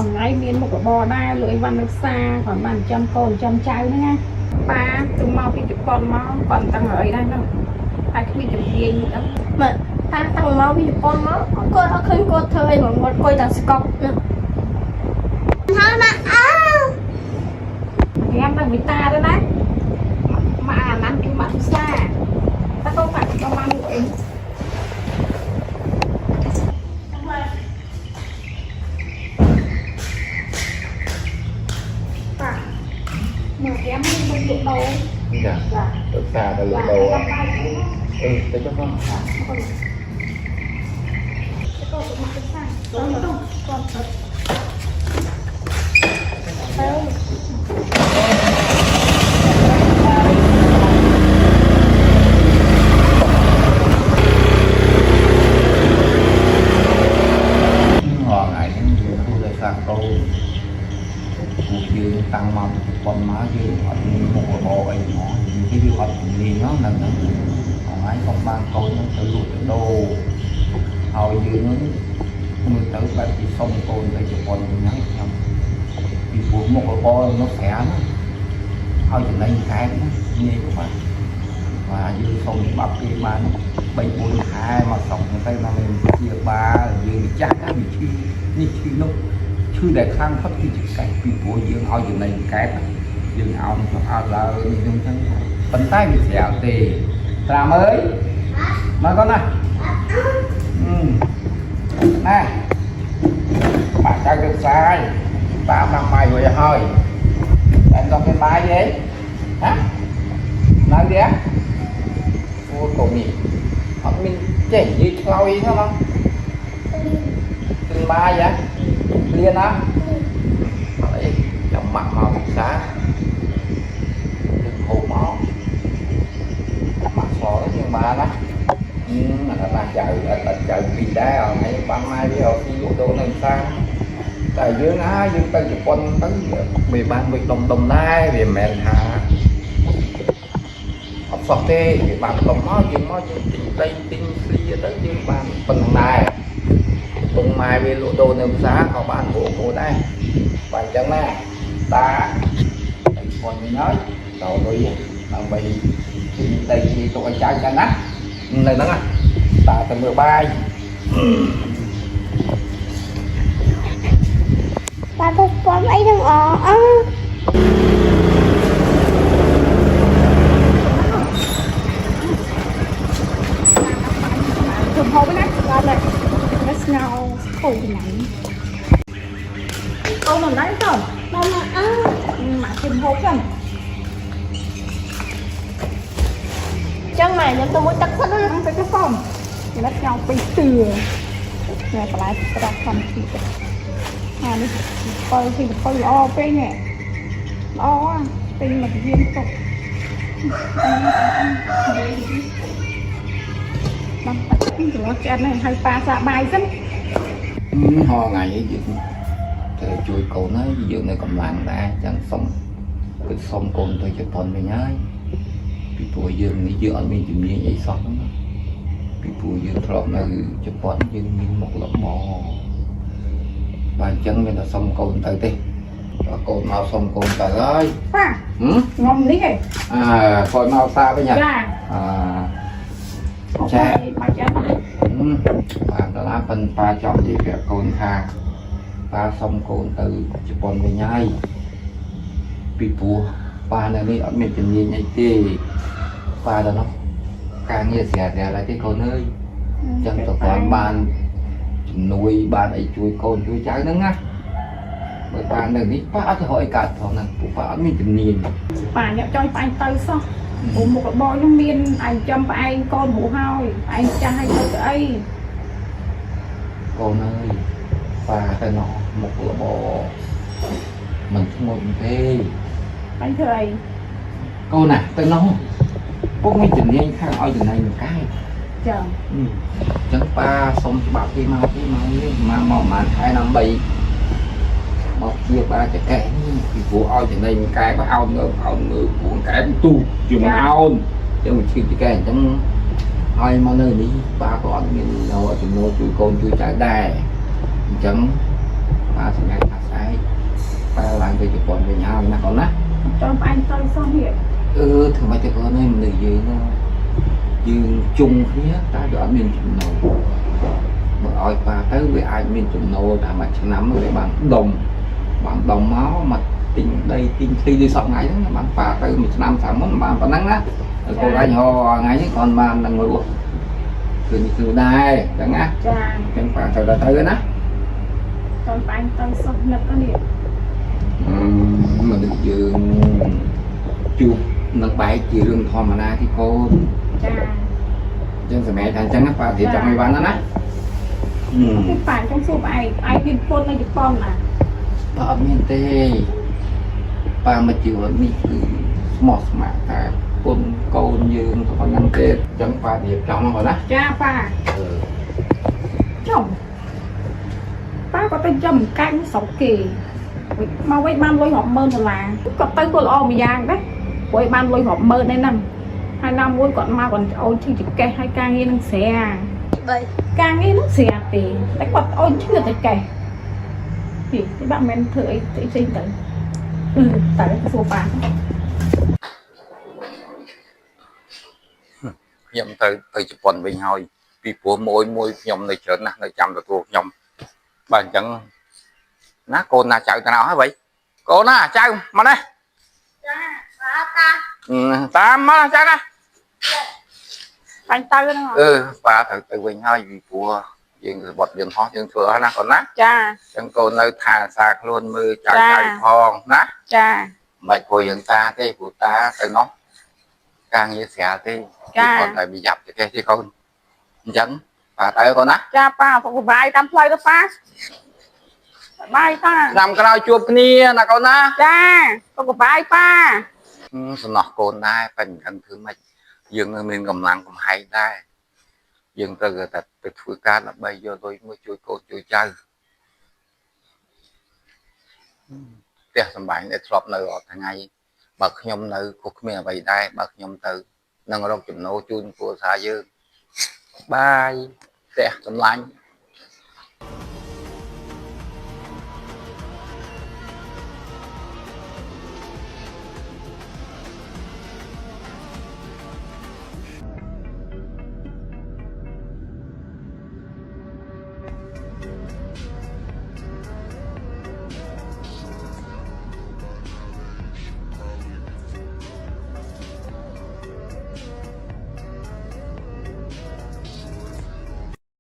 ថ្ងៃមានមុខរបរដែរលក់អីវ៉ាន់នៅផ្សារគាត់បានចិញ្ចឹមកូនចិញ្ចឹមចៅហ្នឹងណាប៉ាទៅមកពីជប៉ុនមកគាត់មិនដឹងអីដែរហ្នឹងហើយគ្មានជំនាញហ្នឹង ម៉ាក់តាតាំងមកពីជប៉ុនមកគាត់អត់ឃើញគាត់ធ្វើអីហ្មងគាត់អង្គុយតែស្កប់ណាហើយម៉ាក់អើ ញ៉ាំទៅវិតាទៅណាម៉ាក់អាណាន់គឺម៉ាក់ផ្សារតែកូនម៉ាក់ក៏បានលក់អីប៉ាមកញ៉ាំមិនលក់ដូរ ចា ចា ទៅផ្សារទៅលក់ដូរអឺទៅចុះមក កូនមកទៅផ្សារទៅទៅកូនទៅ រាល់ថ្ងៃហ្នឹងយើងធ្វើដោយសារកូនពួកយើងតាំងមកពីជប៉ុនមកយើងអត់មានមុខរបរអីហ្មងនិយាយយើងអត់ជំនាញហ្នឹងហ្នឹងថ្ងៃកុំបានកូនហ្នឹងទៅលក់ទៅដូរហើយយើងហ្នឹងមើលទៅបែបជាសុំកូនទៅជប៉ុនវិញហ្នឹងខ្ញុំពីព្រោះមុខរបរនោះស្រាលណាហើយចំណេញកែបណាងាយបាទបាទយើងសុំច្បាប់គេបាន3 4ខែមកសុំទៅណាមានជាបាលយើងម្ចាស់ណាវាឈឺនេះឈឺនោះឈឺដែលខ្លាំងផុតគឺជាកែបពីព្រោះយើងឲ្យចំណេញកែបយើងអោនចុះអោនឡើងនេះហ្នឹងចឹងប៉ុន្តែវាស្រាលទេត្រាំអើយមកកូនណាអឺណាបាក់ចៅទៅផ្សាយតាមដល់បាយរួចហើយតែដល់គេបាយទេហ៎នៅទេអូកូននេះអត់មានចេះនិយាយឆ្លោយហ្នឹងហ្មងទិញបាយហ៎ឃ្លានណាអត់អីចាំម៉ាក់មកពិសាយើងហូបមកម៉ាក់សយើងបានណាអឺអាណាចៅអត់ចៅពីរដែរអត់ហើយបានម៉ែវាអត់ពីលក់ដូរនៅផ្សារតែយើងហើយយើងទៅជប៉ុនទៅវាបានវិញដុំដុំដែរវាមិនមែនថាអត់សោះទេវាបានដុំមកយើងមកយើងទិញដីទិញស្លៀទៅយើងបានប៉ុណ្្នឹងដែរពុងម៉ែវាលក់ដូរនៅផ្សារក៏បានហូបហូដែរបាទអញ្ចឹងណាតាទៅជប៉ុនវិញហើយដល់លុយដើម្បីទិញដីនេះទុកឲ្យចៅចឹងណានៅហ្នឹងណាតាទៅមើលបាយ ប៉ាទៅជប៉ុនអីហ្នឹងអអើ ជុំហូបណាដល់ហើយនេះស្ងោស្ពូញ៉ាំកូនមិនដែរកូន ម៉ាក់អើ ម៉ាក់ជុំហូបចឹង ចឹងម៉ែខ្ញុំទៅមួយទឹកសិនណា ទៅទៅកូននេះស្ងោពីទឿញ៉ាំបន្លែប្រាក់ធម្មជាតិអានេះបើពីបើល្អពេកនេះល្អពេញមកយាមទុកបានបាច់ពីច្រឡោះឆ្អិនហើយហើយប៉ាសាបាយសិន ហថ្ងៃយើងត្រូវជួយកូនហើយយើងនៅកម្លាំងដែរអញ្ចឹងសុំគឺសុំកូនទៅជប៉ុនវិញហើយពីព្រោះយើងនេះយើងអត់មានជំនាញអីសោះហ្នឹងណាពីព្រោះយើងធ្លាប់នៅជប៉ុនយើងមានមុខរបរបាទអញ្ចឹងមានតែសុំកូនទៅទេដល់កូនមកសុំកូនទៅហើយ ប៉ា ហឹម ងំនេះឯង អើគាត់មកសាវិញហ៎ ចា អឺចា បាច់ឆ្អិន បានដល់ណាប៉ិនប៉ាចង់និយាយប្រាប់កូនថាប៉ាសុំកូនទៅជប៉ុនវិញហើយពីព្រោះប៉ានៅនេះអត់មានជំនាញអីទេប៉ាដល់នោះការងារស្រាលស្រាលហើយទេកូនអើយចឹងទៅគាត់បានជំនួយបានអីជួយកូនជួយចៅហ្នឹងណាបើប៉ានៅនេះប៉ាអត់ទៅរកអីកើតផងហ្នឹងពួកប៉ាអត់មានជំនាញ ប៉ាញាក់ចង់ប៉ាញទៅសោះអូមុខរបរខ្ញុំមានឯងចំផ្អែងកូនរស់ហើយឯងចាស់ហើយទៅស្អី កូនអើយប៉ាទៅនោះមុខរបរមិនធ្ងន់ទេ បាញ់ធ្វើអី កូនណាទៅនោះពុកមានជំនាញខាងឲ្យចំណេញមកកាយ ចឹង អញ្ចឹងប៉ាសុំច្បាប់គេមកគេមកនេះមកមកប្រហែលខែដើម្បីមកជាបាចកេះនេះពីព្រោះឲ្យចំណេញមកកាយបើអោនងើអោនងើព្រោះកែទូជាមកអោនអញ្ចឹងវាឈឺចកេះអញ្ចឹងឲ្យមកនៅនេះប៉ាក៏អត់មានរកចំណូលជួយកូនជួយចៅដែរអញ្ចឹងប៉ាសម្រេចថា ទៅជប៉ុនវិញហើយណាកូនណា ចង់ផ្អែមទៅសោះនេះ អឺធ្វើម៉េចទៅកូននេះមនុស្សយើងយើងជុំគ្នាតែវាអត់មានចំណូលបើឲ្យប៉ាទៅវាអាចមានចំណូលតែមួយឆ្នាំវាបានដុំបានដុំមកមកទិញដីទិញទីដូចសពថ្ងៃហ្នឹងបានប៉ាទៅមួយឆ្នាំសាមុនបានប៉ុណ្ណឹងណាកូនឯងហថ្ងៃនេះគាត់បាននឹងរស់គឺនេះគឺដែរចឹងណា ចា ចឹងប៉ាទៅដល់ទៅណា ចង់ផ្អែមទៅសោះនឹកនេះ មនុស្សយើងជួបនឹងបែកជារឿងធម្មតាទីកូន ចា ចឹងសម្រាប់ថាអញ្ចឹងណាប៉ារៀបចំឲ្យបានណាណា គឺប៉ាចង់សួរផ្អែកផ្អែកមានពុននៅជប៉ុនណា ប៉ាអត់មានទេប៉ាមកជីវិតនេះគឺស្មោះស្ម័គ្រតែពុនកូនយើងក៏ប៉ុណ្ណឹងទេអញ្ចឹងប៉ារៀបចំហ្នឹងណា ចាប៉ា អឺ ចំប៉ាគាត់ទៅចំកាច់ស្រុកគេមកវិញបានលុយរាប់ម៉ឺនដុល្លារគាត់ទៅគាត់ល្អមួយយ៉ាងដែរព្រោះបានលុយរាប់ម៉ឺនឯហ្នឹងហើយណាមួយគាត់មកគាត់អូនឈឺចកេះហើយការងារនឹងស្រា 3 ការងារនឹងស្រាទេតែគាត់អូនឈឺតែកេះពីបាក់មិនធ្វើអីផ្សេងទៅតែសួរប៉ា ខ្ញុំទៅទៅជប៉ុនវិញហើយពីព្រោះមួយមួយខ្ញុំនៅច្រើនណាស់នៅចាំទទួលខ្ញុំបាទអញ្ចឹងណាកូនណាចៅទៅណាហើយវិញកូនណាចៅមកនេះ ចាបាទតា តាមមកចៅណា បាញ់ទៅហ្នឹង អឺប៉ាត្រូវទៅវិញហើយពីព្រោះយើងសបុតយន្តហោះយើងធ្វើហើយណាកូនណា ចា ចឹងកូននៅថែសារខ្លួនមើលចៅចៅផងណា ចា មិនបាច់ព្រោះយើងតាទេព្រោះតាទៅនោះការងារស្រាលទេគាត់តែប្រយ័ត្នទេទេកូនអញ្ចឹងប៉ាទៅកូនណា ចាប៉ាសុខសប្បាយតាមផ្លូវទៅប៉ាបាយប៉ា ឆ្នាំក្រោយជួបគ្នាណាកូនណា ចាសុខសប្បាយប៉ា សំណោះកូនដែរតែមិនដឹងធ្វើម៉េចយើងនៅមានកម្លាំងកំហែងដែរយើងត្រូវតែទៅធ្វើការដើម្បីយកលុយមកជួយកូនជួយចៅផ្ទះសម្បែងដែលធ្លាប់នៅរាល់ថ្ងៃបើខ្ញុំនៅក៏គ្មានអ្វីដែរបើខ្ញុំទៅនឹងរកចំណូលជូនគ្រួសារយើងបាយផ្ទះសម្លាញ់